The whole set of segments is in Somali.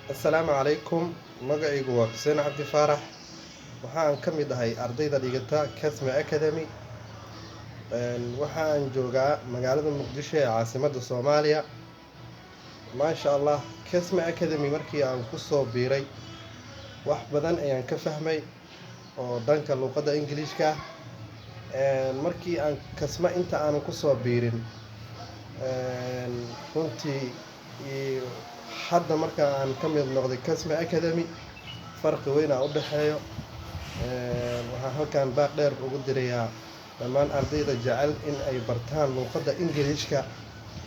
Assalaamu calaykum. Magacaygu waa Xuseen Cabdi Faarax. Waxaan ka mid ahay ardayda dhigata Kasma Academy. Waxaan joogaa magaalada Muqdisho ee caasimadda Soomaaliya. Maasha Allah, Kasma Academy markii aan kusoo biiray, wax badan ayaan ka fahmay oo dhanka luuqadda Ingiliishka ah. Markii aan Kasma inta aanan kusoo biirin, runtii hadda marka aan ka mid noqday Kasma Academy, farqi weyn aa u dhexeeyo. Waxaan halkan baaq dheer ugu dirayaa dhammaan ardayda jecel in ay bartaan luuqadda Ingiliishka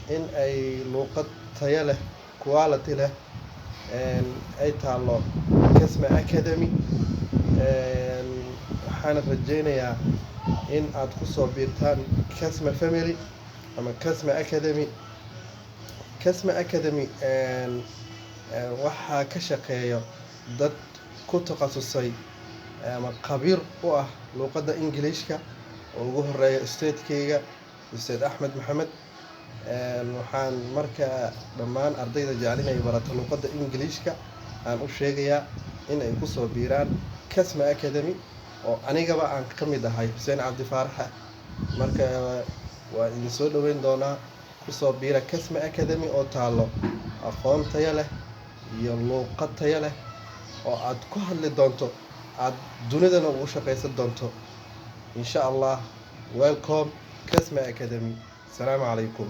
in ay luuqad tayo leh, quality leh, ay taallo Kasma Academy. Waxaana rajeynayaa in aad kusoo biirtaan Kasma Family ama Kasma Academy. Kasma Academy waxaa ka shaqeeya dad ku takhasusay ama khabiir u ah luuqadda Ingiliishka, oo ugu horeeya ustaadkeyga, Ustaad Axmed Maxamed. Waxaan marka dhammaan ardayda jecel inay barato luuqadda Ingiliishka aan u sheegayaa in ay kusoo biiraan Kasma Academy, oo anigaba aan ka mid ahay, Xuseen Cabdi Faarax. Marka waa idin soo dhoweyn doonaa. Kusoo biira Kasma Academy oo taalo aqoon tayo leh iyo luuqad tayo leh oo aad ku hadli doonto, aad dunidana ugu shaqaysan doonto, insha Allah. Welcome Kasma Academy. Asalaamu calaykum.